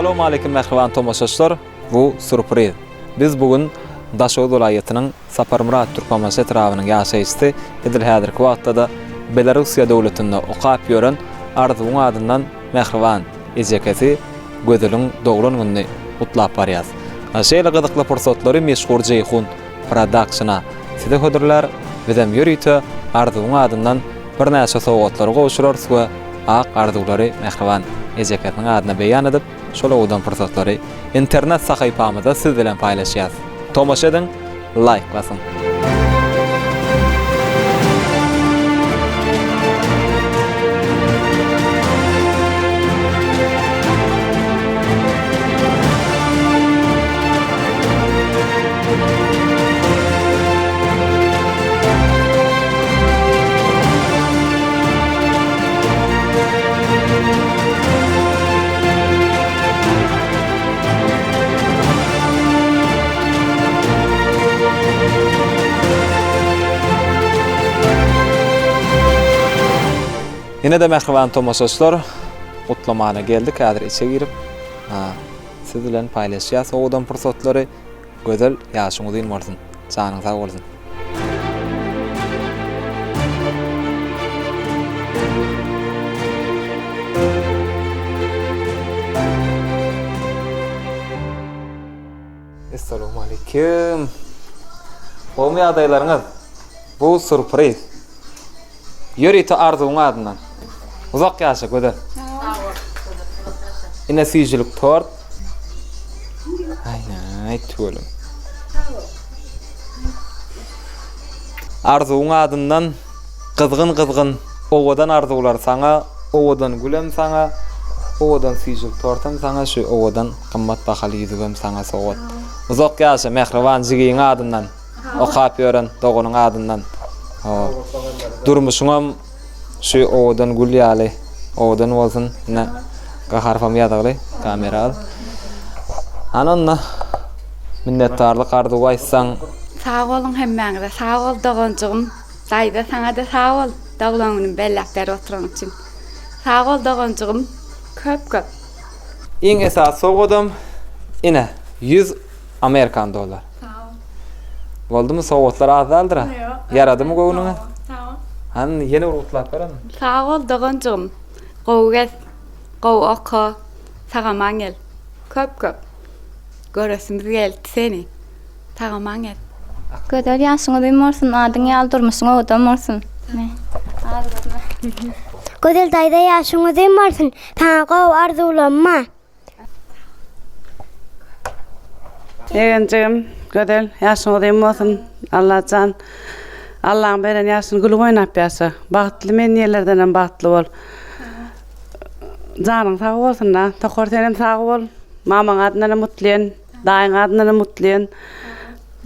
Essalawmaleýkim mähriban tomaşaçylar! Bu surpriz. Biz bu gün Daşoguz welaýatynyň Saparmyrat Türkmenbaşy etrabynyň ýaşaýjysy, edil häzirki wagtda-da Belarussiýa döwletinde okap ýören Arzuwyň adyndan mähriban ejekesi Gözeliň doglan gününi gutlap barýas. Şeýle gyzykly pursatlary meşhur Jeýhun Productiona size hödürlär, bizem ýörite Arzuwyň adyndan birnäçe sowgatlary gowşurarys we ak arzuwlary mähriban ejekesiniň adyna beýan edip, şol owadan pursatlary internet sahypamyzda siz bilen paýlaşýas. Tomaşa ediň, laýk basyň! Ine-de mähriban tomaşaçylar, gutlamana geldik, häzir içe girip, siz bilen paýlaşýas owadan pursatlary. Gözel, ýaşyň uzyn bolsun, janyň sag bolsun. Essalawmaleýkim. Gowumy ýagdaýlaryňyz? Bu surpriz. Ýörite Arzuwyň adyndan. Uzak ýaşa, Gözel. Ine süýjülik tort. Aý, tüweleme. Arzuwyň adyndan gyzgyn-gyzgyn owadan arzuwlar saňa, owadan gülem saňa, owadan süýjülik tortam saňa, şu owadan gymmat bahaly ýüzügem saňa sowgat. Uzak ýaşa, mähriban jigiň adyndan. Okap ýören doganyň adyndan. Durmuşyňam şu owadan gül ýaly owadan bolsun. Ine G harpam ýazygly kamera al. Hany onda minnetdarlyk arzuwy aýtsaň. Sag boluň hemmäňize sag bol doganjygym daýza saňada sag bol doglan günümi belläp berip oturanyň üçin sag bol doganjygym köp köp. Iň esasy sowgadam ine 100 Amerikan dollar. Boldumy sowgatlar az däldir-a? Ýaradymy göwnüňe? Sag bol. Hany ýene bir gutlap ber onda. Sag bol doganjygym. Gowy gez. Gowy oka. Sag-aman gel. Köp köp. Göresimiz geldi seni. Sag-aman gel. Gözel ýaşyň uzyn bolsun, adyň ýaly durmuşyň owadan bolsun. Gözel daýza ýaşyň uzyn bolsun, saňa gowy arzuwlamma. Ýegenjigim Gözel ýaşyň uzyn bolsun Allajan Allaň beren ýaşyny gülüp oýnap ýaşa bagtly men diýenlerdenem bagtly bol janyň sag bolsunda Tokar senem sag bol mamaň adyndanam mutlyýan daýyň adyndanam mutlyýan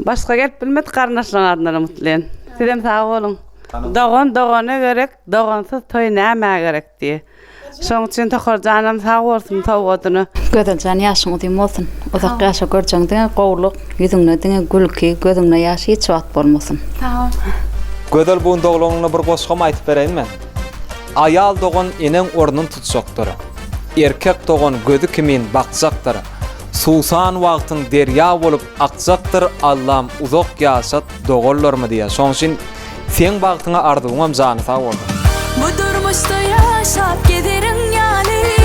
başga gelip bilmedik garyndaşlaryň adyndanam mutlyýan sizem sag boluň dogan dogana gerek dogansyz toý nämä gerek diýe. Şoň üçin Tokar janam sag bolsun sowgadyna. Gözeljan ýaşyň uzyn bolsun. Uzak ýaşa görjegiň diňe gowluk, ýüzüňde diňe gülki, gözüňde ýaş hiç wagt bolmasyn. Sag bol. Gözel bu gün doglan gününe bir goşgam aýtyp bereýin men. Aýal dogan eneň ornun tutjakdyr. Erkek dogan gözi kimin bakjakdyr. Suwsan wagtyň derýa bolup akjakdyr Allam uzak ýaşat doganlarymy diýýär. Şoň üçin Seň bagtyňa arzuwyňam jany sag bolsun. Bu durmuşda ýaşap gezeriň ýaly.